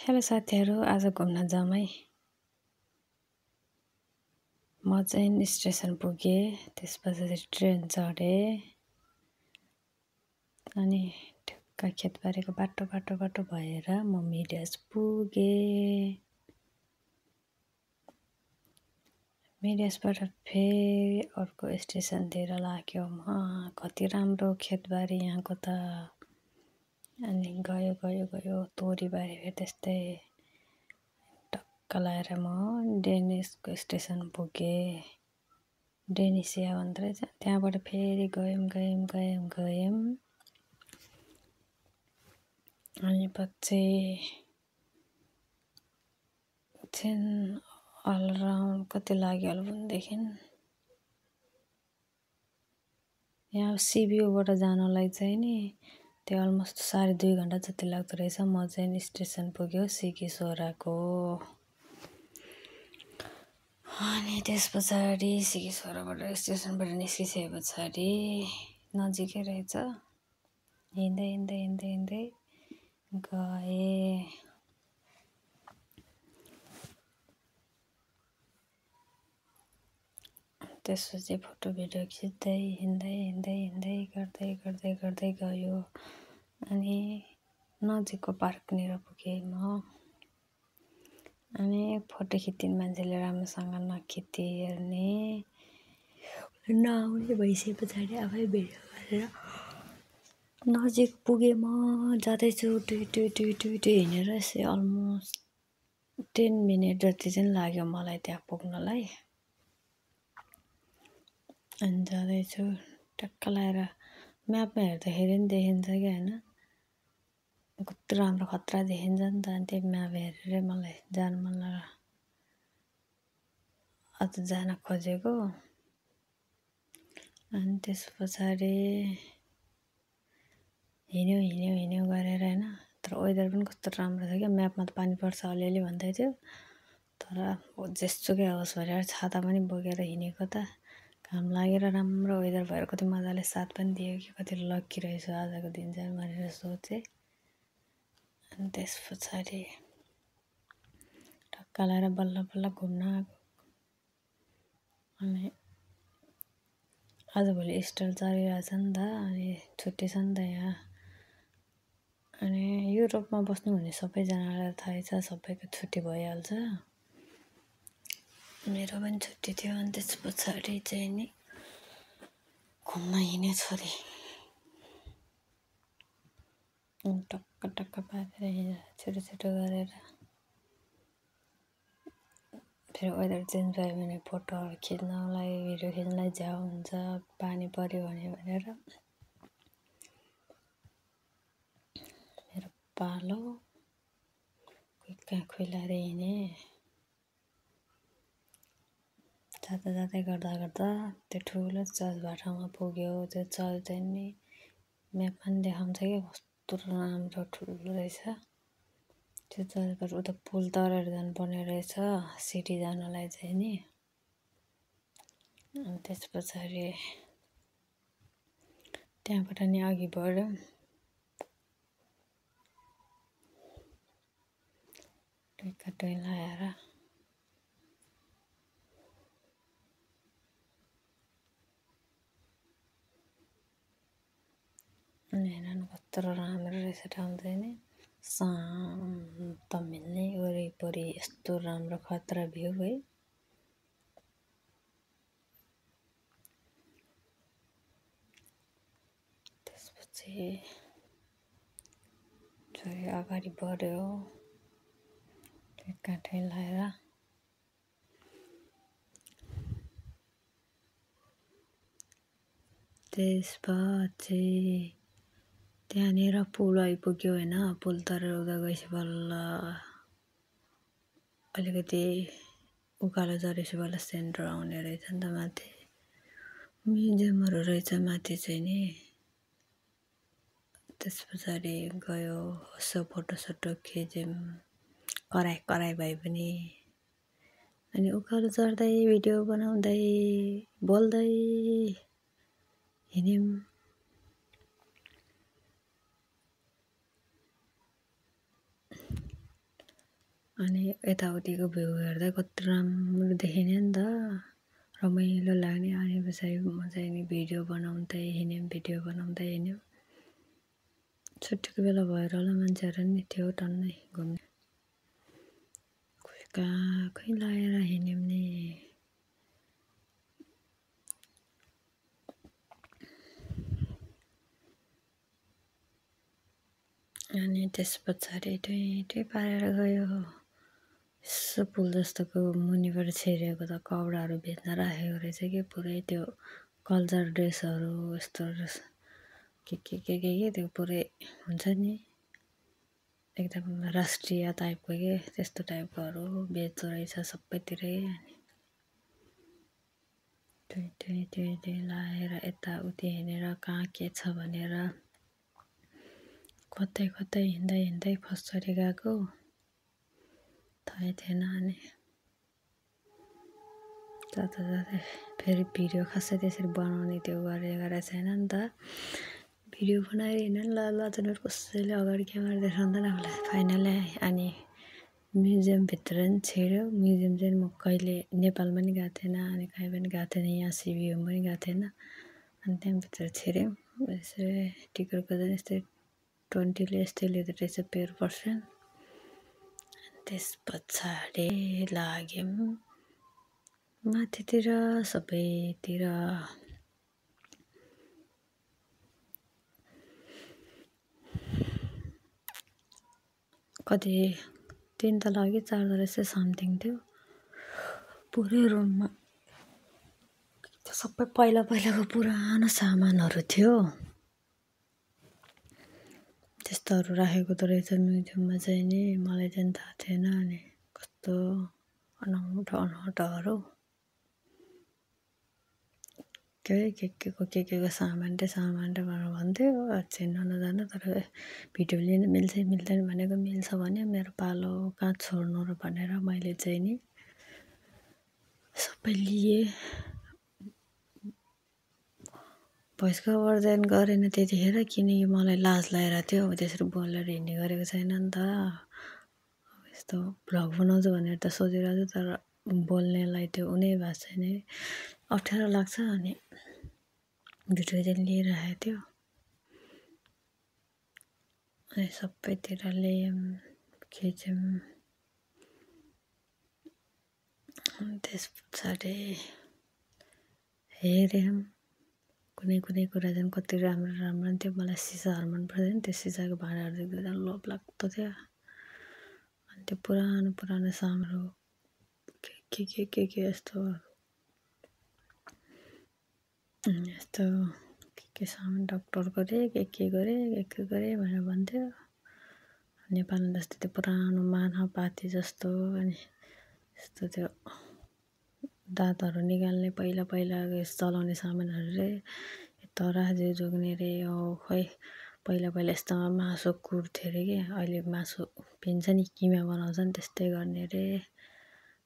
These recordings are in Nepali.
हेलो साथीहरू, आज घुम्न जाउँ है। म चाहिँ स्टेसन पुगेँ, त्यसपछि ट्रेन चढेँ अनि ठिक्क खेतबारीको बाटो भएर म मिडियास पुगेँ। मिडियासबाट फेरि अर्को स्टेसनतिर लाग्यो म। कति राम्रो खेतबारी यहाँको त। अनि गयो तोरीबारी फेरि त्यस्तै लाएर म डेनिसको स्टेसन पुगेँ। डेनिसिया भन्दो रहेछ। त्यहाँबाट फेरि गयौँ अनि पछि चाहिँ अलराउन्ड कति लाग्यो होला भनेदेखि यहाँ सिबिओबाट जानलाई चाहिँ नि त्यो अलमोस्ट 2.5 घन्टा जति लाग्दो रहेछ। म चाहिँ स्टेसन पुग्यो सिकिसोराको। अनि त्यस पछाडि सिकिसोराबाट स्टेसनबाट निस्किसके पछाडि नजिकै रहेछ। हिँड्दै गएँ। त्यसपछि फोटो भिडियो खिच्दै हिँड्दै गर्दै गयो। अनि नजिकको पार्कनिर पुगेँ म। अनि फोटो खिच्दिने मान्छेले राम्रोसँग नखिची हेर्ने, नआउने भइसके पछाडि आफै भिडियो गरेर नजिक पुगेँ म। जाँदैछु टुइ हिँडेर यसै अलमोस्ट 10 मिनट जति चाहिँ लाग्यो मलाई त्यहाँ पुग्नलाई। अनि जाँदैछु टक्क लाएर म्यापमा हेर्दाखेरि नि देखिन्छ क्या होइन, कस्तो राम्रो खतरा देखिन्छ नि त। अनि त्यही म्याप हेरेर मलाई जानु मन लाग्यो, अझ जान खोजेको। अनि त्यस पछाडि हिँड्यौँ गरेर होइन। तर वेदर पनि कस्तो राम्रो छ क्या। म्यापमा त पानी पर्छ अलिअलि भन्दै थियो, तर जेसुकै होस् भनेर छाता पनि बोकेर हिँडेको त। घाम लागेर राम्रो वेदर भएर कति मजाले साथ पनि दियो कि कति लक्की रहेछु आजको दिन चाहिँ भनेर सोचेँ। अनि त्यस पछाडि टक्क लाएर बल्ल घुम्न आएको। अनि आजभोलि इस्टर चलिरहेछ नि त, अनि छुट्टी छ नि त यहाँ। अनि युरोपमा बस्नुहुने सबैजनालाई थाहै छ, सबैको छुट्टी भइहाल्छ। मेरो पनि छुट्टी थियो। अनि त्यस पछाडि चाहिँ नि घुम्न हिँडेँ छोरी। टक्क पारेर हिँडेर छिटो गरेर फेरि वेदर चेन्ज भयो भने फोटोहरू खिच्नलाई, भिडियो खिच्नलाई झ्याउ हुन्छ, पानी पऱ्यो भने भनेर मेरो पालो कहाँ खुइलाएर हिँडेँ। जाँदै गर्दा त्यो ठुलो चर्चबाटमा पुग्यो। त्यो चर्च चाहिँ नि म्यापमा पनि देखाउँछ कि कस्तो राम्रो ठुलो रहेछ। त्यो चर्चबाट उता पुल तरेर जानुपर्ने रहेछ सिटी जानलाई चाहिँ नि। अनि त्यस पछाडि त्यहाँबाट नि अघि बढ्यौँ। टुइ लाएर अनि हेर न कस्तो राम्रो रहेछ ठाउँ चाहिँ नि। शान्त मिल्ने वरिपरि यस्तो राम्रो खतरा भ्यू है। त्यसपछि छोरी अगाडि बढ्यो टुइ लाएर। त्यसपछि त्यहाँनिर पुल आइपुग्यो होइन। पुल तरेर उता गएपछि बल्ल अलिकति उकालो झरेपछि बल्ल सेन्टर आउने रहेछ नि त। माथि म्युजियमहरू रहेछ माथि चाहिँ नि। त्यस पछाडि गयो यसो फोटोसोटो खिच्यौँ, कराई भए पनि। अनि उकालो चढ्दै भिडियो बनाउँदै बोल्दै हिँड्यौँ। अनि यताउतिको भ्यू हेर्दा कति राम्रो देखिने नि त, रमाइलो लाग्ने। अनि पछाडि म चाहिँ नि भिडियो बनाउँदै हिँड्यौँ, भिडियो बनाउँदै हिँड्यौँ। छुट्टीको बेला भएर होला मान्छेहरू नि थियो टन्नै घुम्ने। कहाँ खै लाएर हिँड्यौँ नि। अनि त्यस पछाडि टुई पारेर गयो। यसो पुल जस्तोको मुनिबाट छिरेको त कपडाहरू बेच्न राखेको रहेछ कि पुरै त्यो कल्चर ड्रेसहरू यस्तो के त्यो पुरै हुन्छ नि एकदम राष्ट्रिय टाइपको के त्यस्तो टाइपकोहरू बेच्दो रहेछ सबैतिरै। अनि टुई लाएर यताउति हिँडेर कहाँ के छ भनेर कतै हिँड्दै फसरी गएको थाहै थिएन। अनि जाँदै फेरि भिडियो खासै त्यसरी बनाउने त्यो गरेको छैन नि त। भिडियो बनाएर हिँड्नु ल तिनीहरू कसैले अगाडि क्यामेरा देखाउँदैन आफूलाई फाइनली। अनि म्युजियमभित्र नि छिर्यो। म्युजियम चाहिँ म कहिले नेपालमा नि गएको थिएन, अनि कहीँ पनि गएको थिएन, यहाँ सिबिओम पनि गएको थिएन। अनि त्यहाँभित्र छिर्यौँ। यसरी टिकटको चाहिँ यस्तै 20ले यस्तै लिँदो रहेछ पर पर्सन। त्यस पछाडि लाग्यौँ माथितिर सबैतिर। कति 3 तला कि 4 तला यस्तै समथिङ थियो पुरै रुममा। सबै पहिलाको पुरानो सामानहरू थियो, त्यस्तोहरू राखेको त रहेछ म्युजियममा चाहिँ नि। मलाई चाहिँ थाहा थिएन। अनि कस्तो अनौठोहरू के सामान भनेर भन्थ्यो। चिन्न नजानु तर भिडियो लिनु मिल्छ मिल्दैन भनेको मिल्छ भने मेरो पालो कहाँ छोड्नु र भनेर मैले चाहिँ नि सबै लिएँ। भोइस ओभर चाहिँ गरेन त्यतिखेर, किनकि मलाई लाज लागेको थियो। अब त्यसरी बोलेर हिँड्ने गरेको छैन नि त। यस्तो भ्लग बनाउँछु भनेर त सोचिरहेको छु, तर बोल्नेलाई त्यो उनी भएको छैन, अप्ठ्यारो लाग्छ। अनि भिडियो चाहिँ लिइरहेको थियो। अनि सबैतिर ल्यायौँ, खिच्यौँ। त्यस पछाडि हेऱ्यौँ कुनै कुरा चाहिँ कति राम्रो थियो। मलाई सिसाहरू मन पर्दैन, त्यो सिसाको भाँडाहरू देख्दा लोभ लाग्दो थियो। अनि त्यो पुरानो सामानहरू के यस्तो के सामान डक्टरको रे के गरे भनेर भन्थ्यो। नेपालमा जस्तो त्यो पुरानो मानवपाती जस्तो। अनि यस्तो त्यो दाँतहरू निकाल्ने पहिला चलाउने सामानहरू रे, तराजु जोग्ने रे। हो खै पहिला यस्तोमा मासु कुट्थ्यो अरे कि, अहिले मासु पिन्छ नि किमा बनाउँछ नि त्यस्तै गर्ने रे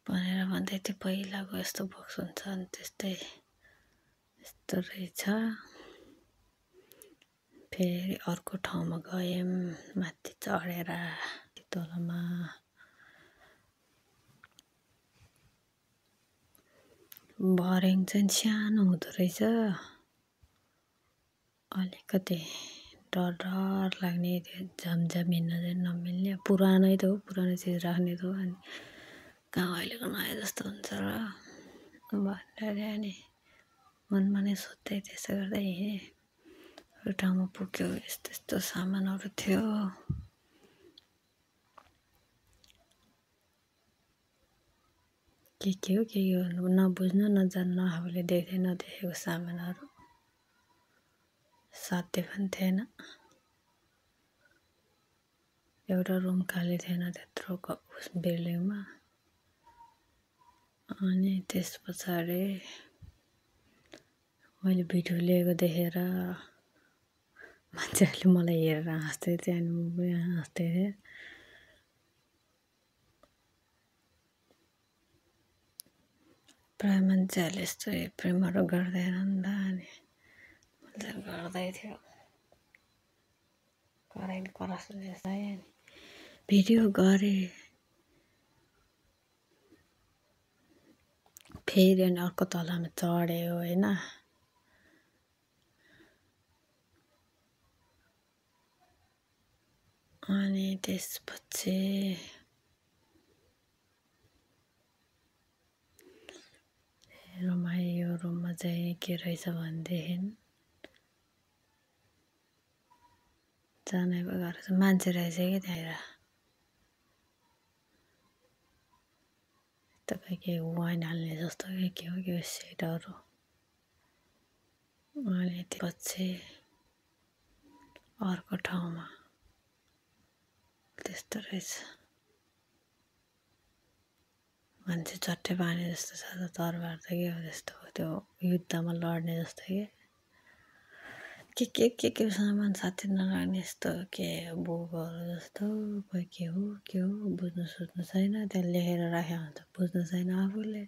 भनेर भन्दै थियो। पहिलाको यस्तो बक्स हुन्छ अनि त्यस्तै यस्तो रहेछ। फेरि अर्को ठाउँमा गयौँ माथि चढेर तलमा। भर्याङ चाहिँ सानो हुँदो रहेछ, अलिकति डर लाग्ने। त्यो झमझम हिँड्न चाहिँ नमिल्ने, पुरानै त हो, पुरानो चिज राख्ने त हो। अनि कहाँ अहिलेको नयाँ जस्तो हुन्छ र भनेर अनि मनमा नै सोध्दै त्यसो गर्दै हिँडेँ। एउटा ठाउँमा पुग्यो, यस्तो सामानहरू थियो। के हो नबुझ्नु नजान्नु, आफूले नदेखेको सामानहरू साध्य पनि थिएन। एउटा रुम खाली थिएन त्यत्रो बिल्डिङमा। अनि त्यस पछाडि मैले भिडियो लिएको देखेर मान्छेहरूले मलाई हेरेर हाँस्दै थियो। अनि म पनि हाँस्दै थिएँ। प्रायः मान्छेहरूले यस्तो प्रेमहरू गर्दैन नि त। अनि मैले गर्दै थियो, कराइन् करास जस्तै। अनि भिडियो गरेँ फेरि अनि अर्को तलामा चढ्यो होइन। अनि त्यसपछि यो रुममा चाहिँ के रहेछ भनेदेखि जानेको गरेछ मान्छे रहेछ कि त्यहाँनिर। तपाईँ के वाइन हाल्ने जस्तो के हो के सेटहरू। अनि त्यसपछि अर्को ठाउँमा त्यस्तो रहेछ। मान्छे चट्टै पानी जस्तो छ त तरबार त के हो त्यस्तो त्यो युद्धमा लड्ने जस्तो के सामान साथी नलाग्ने यस्तो के बुकहरू जस्तो खोइ के हो बुझ्नु सोच्नु छैन। त्यहाँ लेखेर राख्यो भने त बुझ्नु छैन आफूले।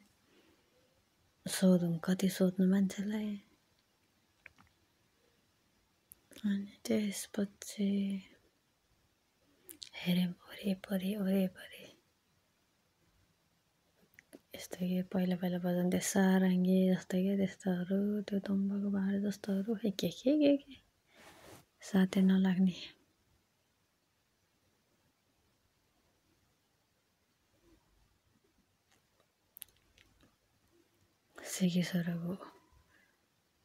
सोधौँ कति सोध्नु मान्छेलाई। अनि त्यसपछि हेऱ्यौँ वरिपरि यस्तो के पहिला बजाउँथे सारङ्गी जस्तो के त्यस्तोहरू त्यो तम्बाकु भाँडा जस्तोहरू के साथै नलाग्ने। सिकिसरको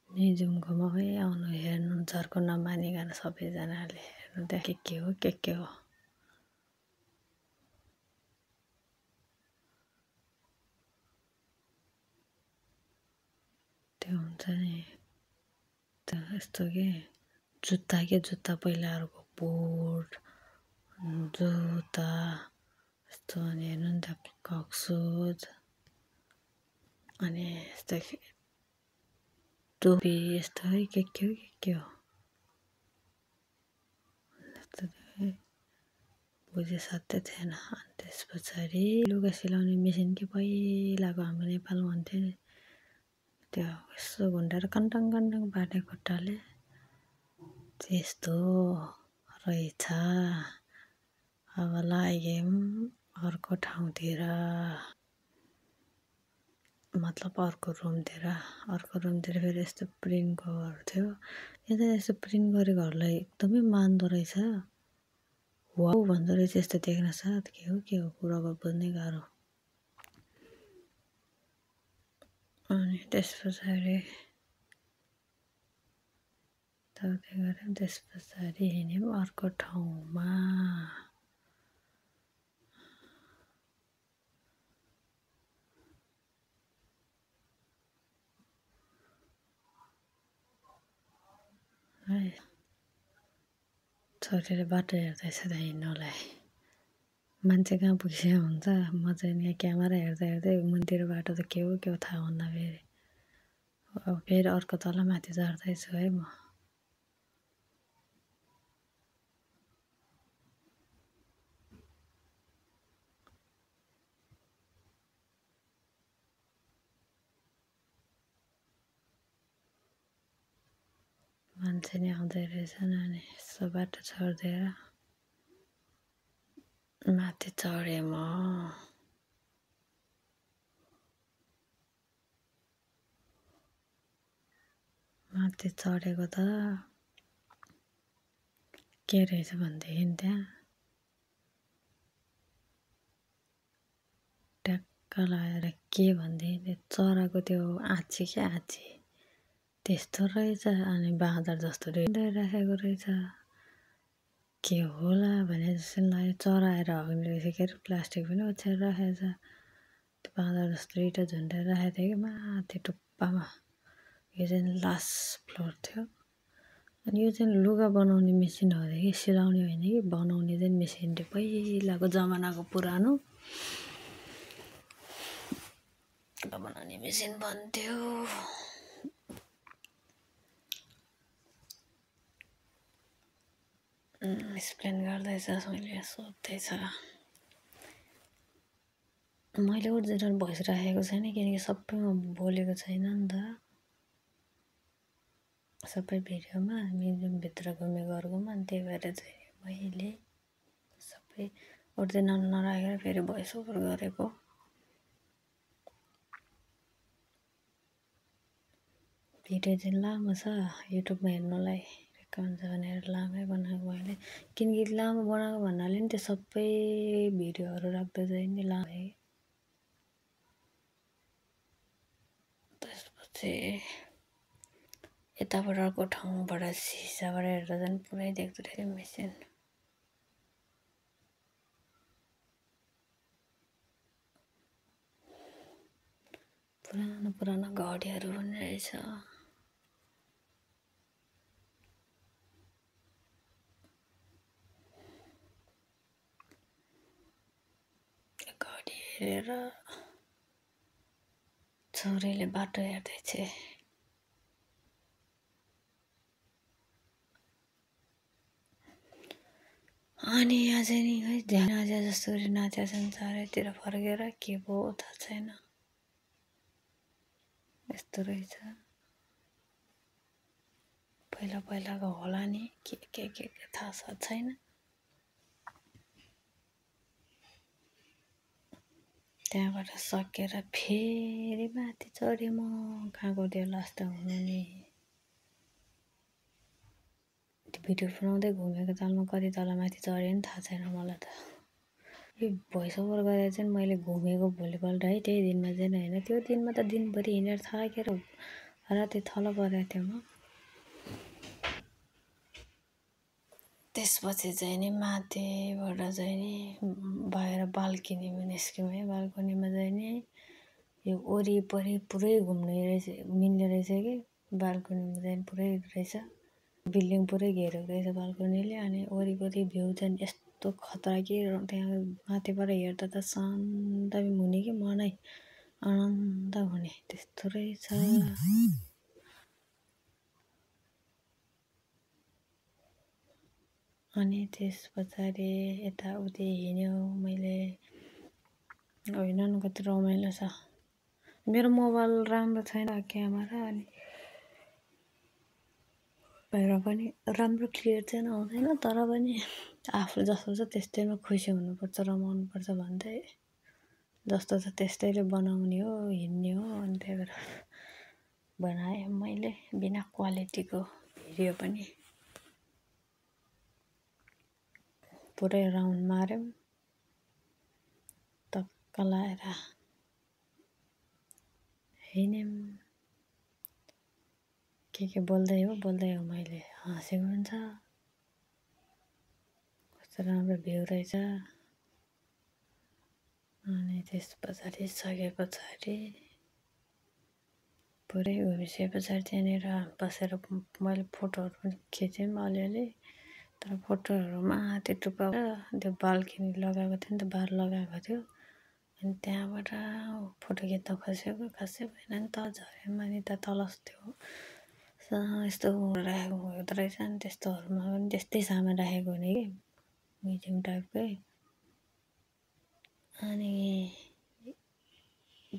निजुमकोमा खै आउनु हेर्नु झर्को नमानिकन सबैजनाले हेर्नु त्यहाँ के हो। त्यो हुन्छ नि त्यो यस्तो जुत्ता पहिलाहरूको बुट जुत्ता यस्तो अनि हेर्नु नि त कक्सुज अनि यस्तो टोपी यस्तो है के हो बुझे साध्यै थिएन। अनि त्यस पछाडि लुगा सिलाउने मेसिन कि पहिलाको हाम्रो नेपालमा हुन्थ्यो नि त्यो यसो घुन्डाएर कन्टङ पार्ने खुट्टाले त्यस्तो रहेछ। अब लाग्यौँ अर्को ठाउँतिर मतलब अर्को रुमतिर फेरि यस्तो प्रिन्टको घर थियो। यहाँ चाहिँ यस्तो प्रिन्ट गरेकोहरूलाई एकदमै मान्दो रहेछ। वाउ भन्दो रहेछ यस्तो देख्न साथ के हो कुराको बुझ्नै गाह्रो। अनि त्यस पछाडि त्यस पछाडि हिँड्यौँ अर्को ठाउँमा। छोरीले बाटो हेर्दैछ त हिँड्नुलाई। मान्छे कहाँ पुगिसकेको हुन्छ म चाहिँ यहाँ क्यामेरा हेर्दै मुनितिर बाटो त के हो थाहा हुन्न फेरि। अब फेरि अर्को तल माथि चढ्दैछु है म। मान्छे नि आउँदै रहेछन् अनि यसो बाटो छोडिदिएर माथि चढेँ म। माथि चढेको त के रहेछ भनेदेखि त्यहाँ ट्याक्क लगाएर के भनेदेखि चराको त्यो आँची त्यस्तो रहेछ। अनि बाँदर जस्तो राखेको रहेछ के होला भने जस्तो लाग्यो। चरा आएर हग्ने रहेछ के अरे प्लास्टिक पनि ओछ्याएर राखेको छ। त्यो बाँदर जस्तो इँटा झुन्डाएर राखेको थियो कि माथि टुप्पामा। यो चाहिँ लास्ट फ्लोर थियो। अनि यो चाहिँ लुगा बनाउने मेसिन हो कि सिलाउने होइन कि बनाउने चाहिँ मेसिन थियो पहिलाको जमानाको पुरानो बनाउने मेसिन भन्थ्यो। एक्सप्लेन गर्दैछ मैले सोध्दैछ। मैले ओरिजिनल भोइस राखेको छैन किनकि सबैमा बोलेको छैन नि त। सबै भिडियोमा म्युजियमभित्र घुमेकोमा अनि त्यही भएर चाहिँ मैले सबै ओरिजिनल नराखेर फेरि भोइस ओभर गरेको। भिडियो चाहिँ लामो छ युट्युबमा हेर्नुलाई रेकमेन्ड छ भनेर लामै बनाएको मैले किनकि लामो बनाएको भन्नाले नि त्यो सबै भिडियोहरू राख्दा चाहिँ नि लामो त्यसपछि यताबाट अर्को ठाउँबाट सिसाबाट हेर्दा चाहिँ पुरै देख्दो रहेछ मेसिन पुरानो पुरानो घडीहरू पनि रहेछ घडी हेरेर छोरीले बाटो हेर्दैछ अनि आज नि है ध्यान आज जस्तो गरी नाच्या छन् चारैतिर फर्केर के पो थाहा छैन यस्तो रहेछ पहिला पहिलाको होला नि के थाहा छ छैन त्यहाँबाट सकेर फेरि माथि चढेँ म कहाँको त्यो लास्ट हुनु नि त्यो भिडियो बनाउँदै घुमेको तालमा कति तल माथि चढेँ नि थाहा छैन मलाई त यो भोइस ओभर गरेर चाहिँ मैले घुमेको भोलिपल्ट है त्यही दिनमा चाहिँ होइन त्यो दिनमा त दिनभरि हिँडेर थाकेर राति थलो परेको थियो म त्यसपछि चाहिँ नि माथिबाट चाहिँ नि बाहिर बाल्कनीमा निस्क्यौँ है बाल्कनीमा चाहिँ नि यो वरिपरि पुरै घुम्ने रहेछ मिल्ने रहेछ कि बाल्कनीमा चाहिँ पुरै रहेछ बिल्डिङ पुरै घेरेको रहेछ बाल्कनीले अनि वरिपरि भ्यू चाहिँ यस्तो खतरा कि त्यहाँ माथिबाट हेर्दा त शान्त हुने कि मनै आनन्द हुने त्यस्तो रहेछ अनि त्यस पछाडि यताउति हिँड्यो मैले होइन नि कति रमाइलो छ मेरो मोबाइल राम्रो छैन क्यामेरा अनि बाहिर पनि राम्रो क्लियर चाहिँ आउँदैन तर पनि आफू जस्तो छ त्यस्तैमा खुसी हुनुपर्छ रमाउनुपर्छ भन्दै जस्तो छ त्यस्तैले बनाउने हो हिँड्ने हो अनि त्यही भएर बनाएँ मैले बिना क्वालिटीको भिडियो पनि पुरै राउन्ड मार्यौँ टक्क लाएर हिँड्यौँ के बोल्दै हो मैले हाँसेको हुन्छ कस्तो राम्रो भ्यू रहेछ अनि त्यस पछाडि सके पछाडि पुरै घुमिसके पछाडि त्यहाँनिर बसेर मैले फोटोहरू पनि खिचेँ अलिअलि तर फोटोहरूमा त्यो टुप्पा त्यो बाल्कनी लगाएको थियो नि त बार लगाएको थियो अनि त्यहाँबाट फोटो खिच्दा खसेको खासै भएन नि त झऱ्यो अनि त तल त्यो यस्तो राखेको हुँदो रहेछ नि त्यस्तोहरूमा पनि त्यस्तै सामान राखेको हुने कि म्युजियम टाइपकै अनि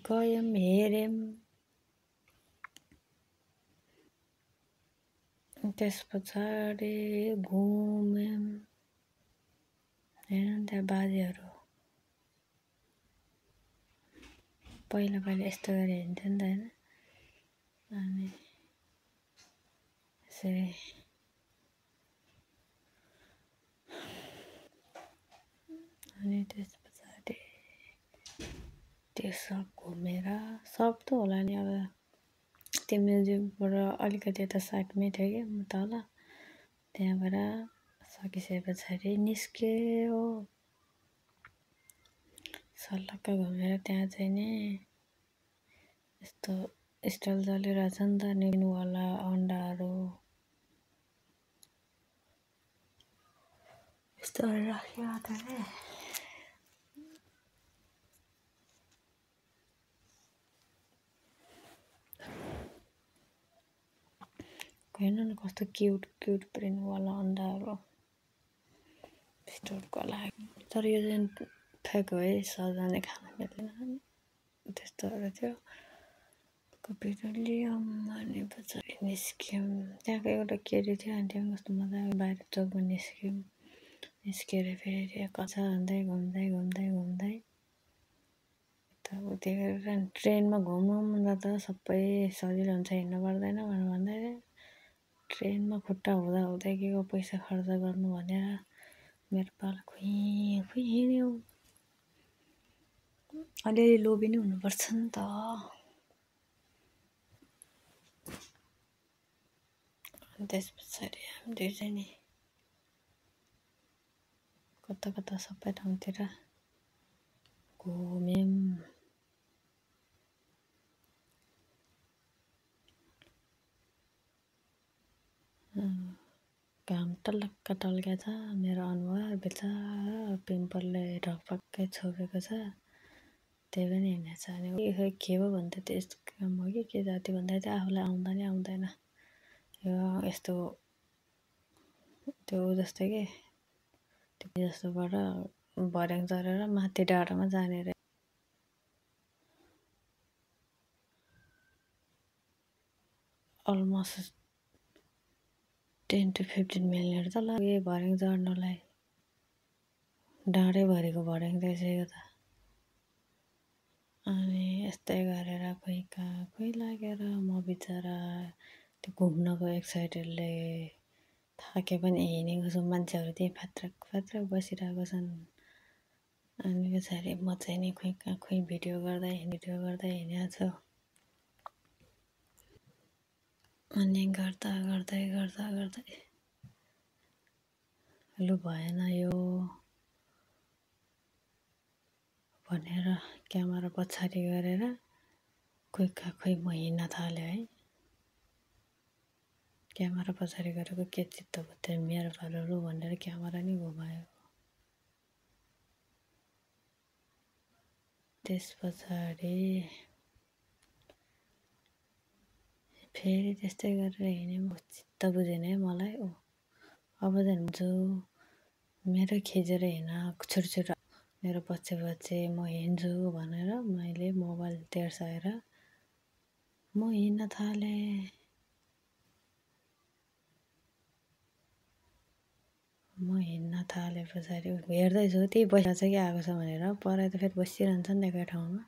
गयौँ हेऱ्यौँ त्यस पछाडि घुम्यौँ हेर त्यहाँ बाजेहरू पहिला यस्तो गरी हिँड्थ्यो नि त होइन अनि यसरी अनि त्यस पछाडि त्यो सब घुमेर सब त होला नि अब त्यो म्युजियमबाट अलिकति यता साइडमै थियो कि म तल त्यहाँबाट सकिसके पछाडि निस्क्यो सल्लक्क घुमेर त्यहाँ चाहिँ नि यस्तो स्टल चलिरहेछ नि त निनुवाला अन्डाहरू यस्तोहरू राख्यो त्यहाँ होइन नि कस्तो क्युट प्रिन्टवाला अन्डाहरू स्टोरको लागि तर यो चाहिँ फेक हो है सजाउने खान मिल्दैन त्यस्तोहरू थियो कपिहरू लियौँ अनि पछाडि निस्क्यौँ त्यहाँको एउटा केटी थियो आन्टी पनि कस्तो मजाको बाहिर चोकमा निस्केर फेरि कक्षा घुम्दै यताउति त्यही गरेर ट्रेनमा घुम्नु मन त सबै सजिलो हुन्छ हिँड्नु पर्दैन भनेर भन्दै ट्रेनमा खुट्टा हुँदा हुँदै के को पैसा खर्च गर्नु भनेर मेरो पाला खुइ खुइ हिँड्यो। अलिअलि लोभी नै हुनुपर्छ नि त। त्यस पछाडि हामी दुईजना कता कता सबै ठाउँतिर घुम्यौँ। घाम टल्लक्क टल्केको छ मेरो अनुहार बिचारा पिम्पलले ढकपक्कै छोपेको छ। त्यही पनि हिँडेको छ अनि खै के भयो भन्दा त यस्तो काम हो कि के जाति भन्दा चाहिँ आफूलाई आउँदा नि आउँदैन यो यस्तो त्यो जस्तो के त्यो जस्तोबाट भर्याङ चढेर माथि डाँडामा जाने रे। अलमोस्ट 10 to 15 मिनट त लाग्यो भर्याङ चढ्नलाई। डाँडैभरिको भर्याङ रहेछ यो त। अनि यस्तै गरेर खोइ कहाँ खोइ लागेर म बिचरा त्यो घुम्नको एक्साइटेडले थाके पनि हिँडेको छु। मान्छेहरू त्यही फात्रक फात्रक बसिरहेको छन्। अनि पछाडि म चाहिँ नि खोइ कहाँ खोइ भिडियो गर्दै हिँडेको छु। अनि गर्दा गर्दै लु भएन यो भनेर क्यामेरा पछाडि गरेर खोइ कहाँ खोइ म हिँड्न थालेँ है। क्यामेरा पछाडि गरेको के चित्त बुझ्दैन मेरो पालो लु भनेर क्यामेरा नि घुमायो। त्यस पछाडि फेरि त्यस्तै गरेर हिँडेँ। चित्त बुझेन है मलाई। अब चाहिँ जो मेरो खिचेर हिँड छोटो मेरो पछि म हिँड्छु भनेर मैले मोबाइल तेर्साएर म हिँड्न थालेँ। म हिँड्न थाले पछाडि हेर्दैछु त्यही बसिरहेको छ कि आएको छ भनेर पराइ त फेरि बसिरहन्छ नि त एकै ठाउँमा।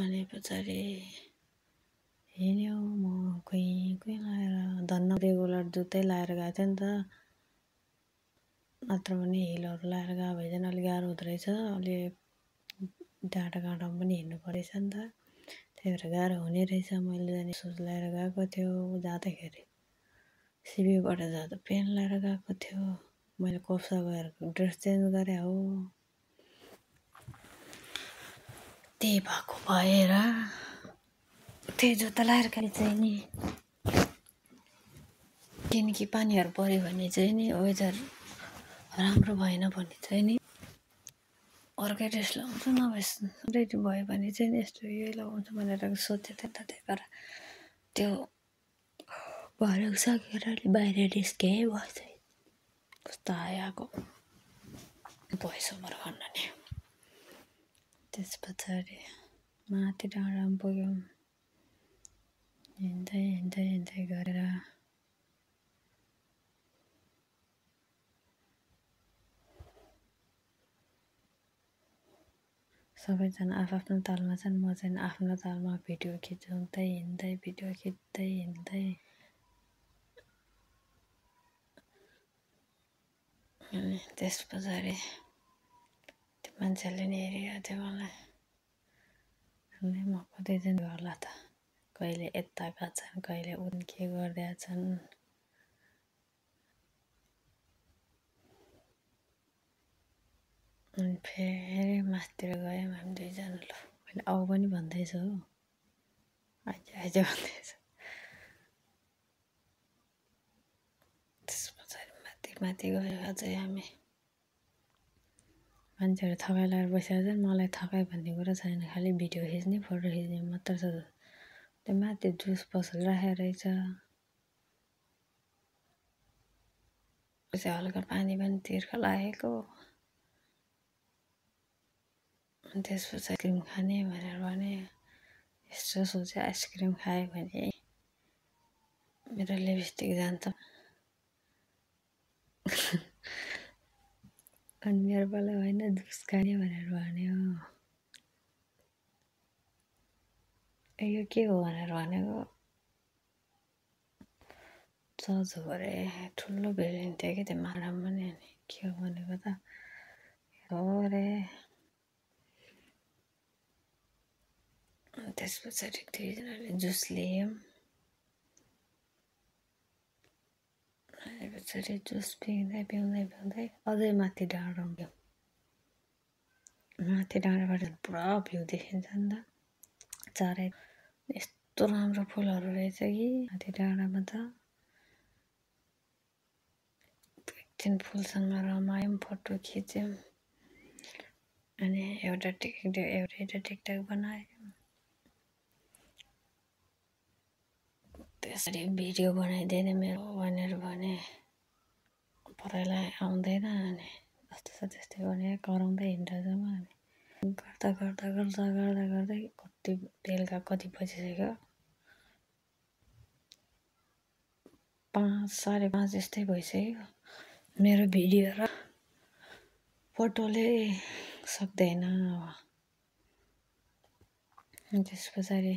अनि पछाडि हिँड्यो म खोइ खोइ लाएर धन्न रेगुलर जुत्तै लाएर गएको थिएँ नि त। नत्र भने हिलहरू लाएर गएको भए चाहिँ अलिक गाह्रो हुँदो रहेछ। अलि डाँडाकाँडामा पनि हिँड्नु परेछ नि त। त्यही भएर गाह्रो हुने रहेछ। मैले जाने सुज लाएर गएको थियो जाँदाखेरि सिबीबाट जाँदा पेन्ट लाएर गएको थियो। मैले कोप्सा गएर ड्रेस चेन्ज गरेँ हो। त्यही भएको भएर त्यही जुत्ता लाएर गए चाहिँ नि किनकि पानीहरू पऱ्यो भने चाहिँ नि वेदर राम्रो भएन भने चाहिँ नि अर्कै ड्रेस लगाउँछु नभए रेडी भयो भने चाहिँ नि यस्तो यही लगाउँछु भनेर सोचेको थिएँ नि त। त्यही भएर त्यो भर्याङ सकेर बाहिर निस्केँ म चाहिँ। कस्तो आएको भोइसओभर गर्न नि। त्यस पछाडि माथि डाँडामा पुग्यौँ। हिँड्दै गरेर सबैजना आफ्नो तालमा छन्। म चाहिँ आफ्नो तालमा भिडियो खिचाउँदै हिँड्दै भिडियो खिच्दै हिँड्दै। अनि त्यस पछाडि त्यो मान्छेले नि हेरिरहेको थियो मलाई। अनि म कतै जाने होला त कहिले यता गएको छन् कहिले उन के गरिरहेको छन्। अनि फेरि माथितिर गयौँ हामी दुईजना। ल मैले आऊ पनि भन्दैछु हो आइज भन्दैछु। त्यस पछाडि माथि गयो अझै हामी। मान्छेहरू थकाइ लगाएर बसेको छन्। मलाई थकाइ भन्ने कुरा छैन। खालि भिडियो खिच्ने फोटो खिच्ने मात्र छ। त्यो माथि जुस पसल राखेको रहेछ। चाहिँ हल्का पानी पनि तिर्खा लागेको। अनि त्यसपछि आइसक्रिम खाने भनेर भने यसो सोचेँ आइसक्रिम खायो भने मेरो लिपस्टिक जान्छ। अनि मेरो पाला होइन जुस खाने भनेर भन्यो। यो के हो भनेर भनेको चर्च हो अरे ठुलो बिल्डिङ थियो कि त्यो मारामा नि अनि के हो भनेको त हो अरे। त्यस पछाडि दुईजनाले जुस लियौँ। पछाडि जुस पिउँदै पिउँदै पिउँदै अझै माथि डाँडा गयौँ। माथि डाँडाबाट पुरा भ्यू देखिन्छ नि त चारै। यस्तो राम्रो फुलहरू रहेछ कि माथि डाँडामा त। एकछिन फुलसँग रमायौँ, फोटो खिच्यौँ। अनि एउटा टिकटक बनायौँ। त्यसरी भिडियो बनाइदिने मेरो भनेर भने परैलाई आउँदैन अनि जस्तो छ त्यस्तै भने कराउँदै हिँड्दैछौँ अनि गर्दा गर्दा गर्दा गर्दा गर्दै कति बेलुका कति बजिसक्यो 5 साढे 5 जस्तै भइसक्यो। मेरो भिडियो र फोटोले सक्दैन। त्यस पछाडि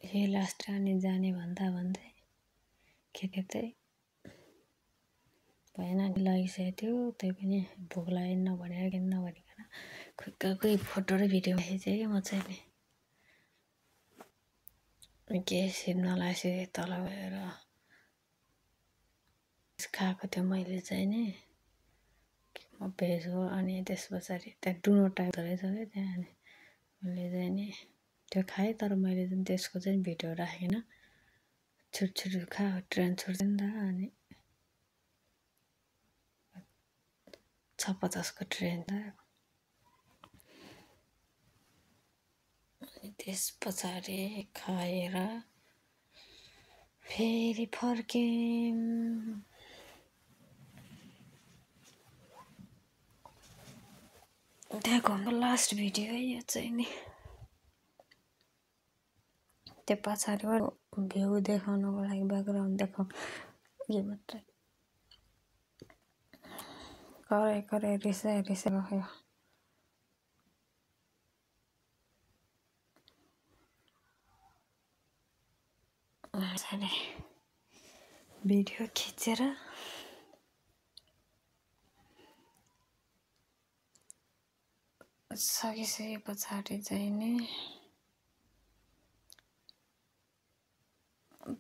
यही लास्ट अनि जाने भन्दा भन्दै के चाहिँ भएन लागिसकेको थियो। त्यही पनि भोक लागेन भनेर किन नभनिकन खुक्काकै फोटो र भिडियो खिचेँ म चाहिँ नि के सिप नलागेपछि तल गएर खाएको थियो मैले चाहिँ नि म भेज हो। अनि त्यस पछाडि त्यहाँ डुनो टाइप रहेछ क्या त्यहाँ अनि मैले चाहिँ नि त्यो खाएँ। तर मैले चाहिँ त्यसको चाहिँ भिडियो राखेन। छुट खा ट्रेन छुट्छ नि त अनि 6:50 को ट्रेन त। अनि त्यस पछाडि खाएर फेरि फर्क्यौँ। त्यहाँको हाम्रो लास्ट भिडियो है यो चाहिँ नि। त्यो पछाडिबाट भ्यू देखाउनको लागि ब्याकग्राउन्ड देखाउँ यो मात्रै कराई रिसाइ गयो। भिडियो खिचेर सकिसके पछाडि चाहिँ नि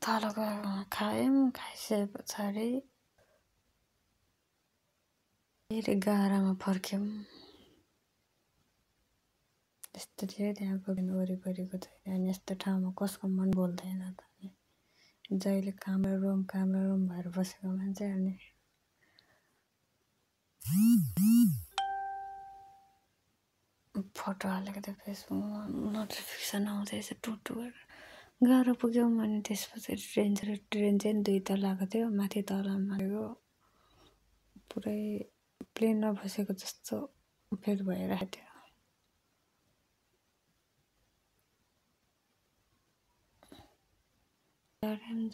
तलको खायौँ। खाइसके पछाडि फेरि गारामा फर्क्यौँ। यस्तो थियो त्यहाँको वरिपरिको चाहिँ। अनि यस्तो ठाउँमा कसको मन बोल्दैन त अनि जहिले कामरा रुम भएर बसेको मान्छे अनि फोटो हालेको थियो फेसबुकमा नोटिफिकेसन आउँदैछ टुटु गरेर गाह्रो पुग्यौँ। अनि त्यसपछि ट्रेन चाहिँ 2 तलाको थियो। माथि तलामा पुरै प्लेनमा बसेको जस्तो फिल भइरहेको थियो।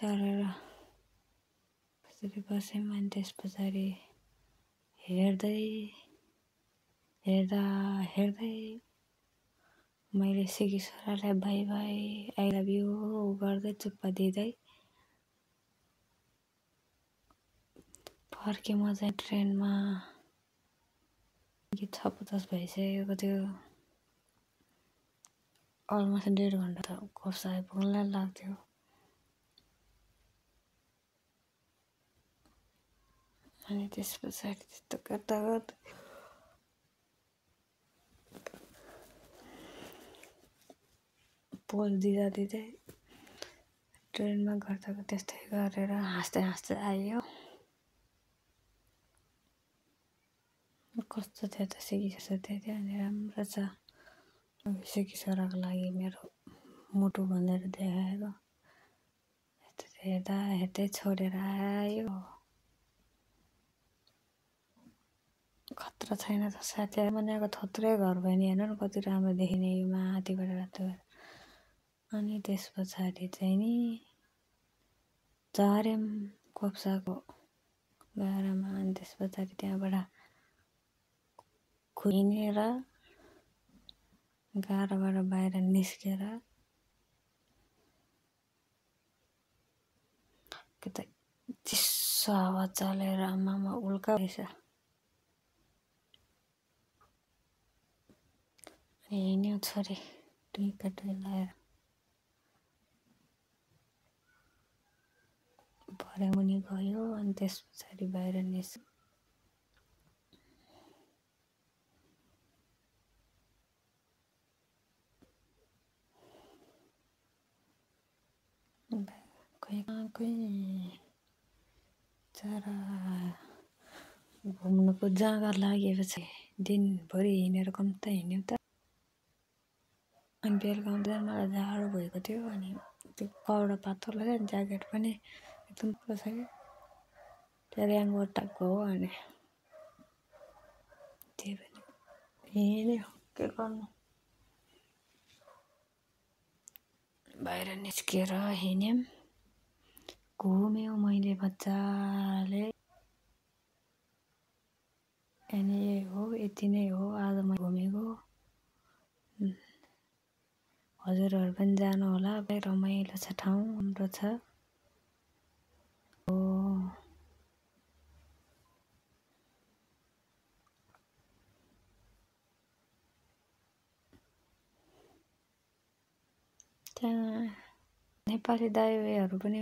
चढेर त्यसरी बस्यौँ। अनि त्यस पछाडि हेर्दै मैले सिकी छोरालाई by by I love you गर्दै चुप्पा दिँदै फर्केँ। म चाहिँ ट्रेनमा 6:50 भइसकेको थियो। अलमोस्ट 1.5 घन्टा त कोस आइपुग्नलाई लाग्थ्यो। अनि त्यस पछाडि त्यस्तो गर्दा पोज दिँदै ट्रेनमा गर्दा त्यस्तै गरेर हाँस्दै आयो। कस्तो थियो त सिकी छोरा थियो। अनि राम्रो छ सिकी छोराको लागि मेरो मुटु भनेर देखाएको। हेर्दै छोडेर आयो। खतरा छैन त साथीहरू मनाएको थत्रै घर भयो नि। हेर्नु न कति राम्रो देखिने यो माथिबाट रातो। अनि त्यस पछाडि चाहिँ नि झर्यौँ कोप्साको गाडामा। अनि त्यस पछाडि त्यहाँबाट हिँडेर गाडाबाट बाहिर निस्केर कि त चिसो हावा चलेर आमामा उल्का रहेछ। हिँड्यौँ छोरी टुइका टुइ लगाएर भरे मुनि गयो। अनि त्यस पछाडि बाहिर निस्क्यो। कोही चरा घुम्नुको जग्गा लागेपछि दिनभरि हिँडेर कम्ता हिँड्यौँ त। अनि बेलुका आउँदा मलाई जाडो भएको थियो। अनि त्यो कपडा पातलो थियो, ज्याकेट पनि एकदम पुरो छ कि त्यो रेनकोट टाइपको हो। अनि त्यही पनि हिँड्यो, के गर्नु। बाहिर निस्केर हिँड्यौँ, घुम्यौँ मैले मजाले। अनि यही हो, यति नै हो आज म घुमेको। हजुरहरू पनि जानु होला, रमाइलो छ ठाउँ, राम्रो छ। त्यहाँ नेपाली दाइहरू पनि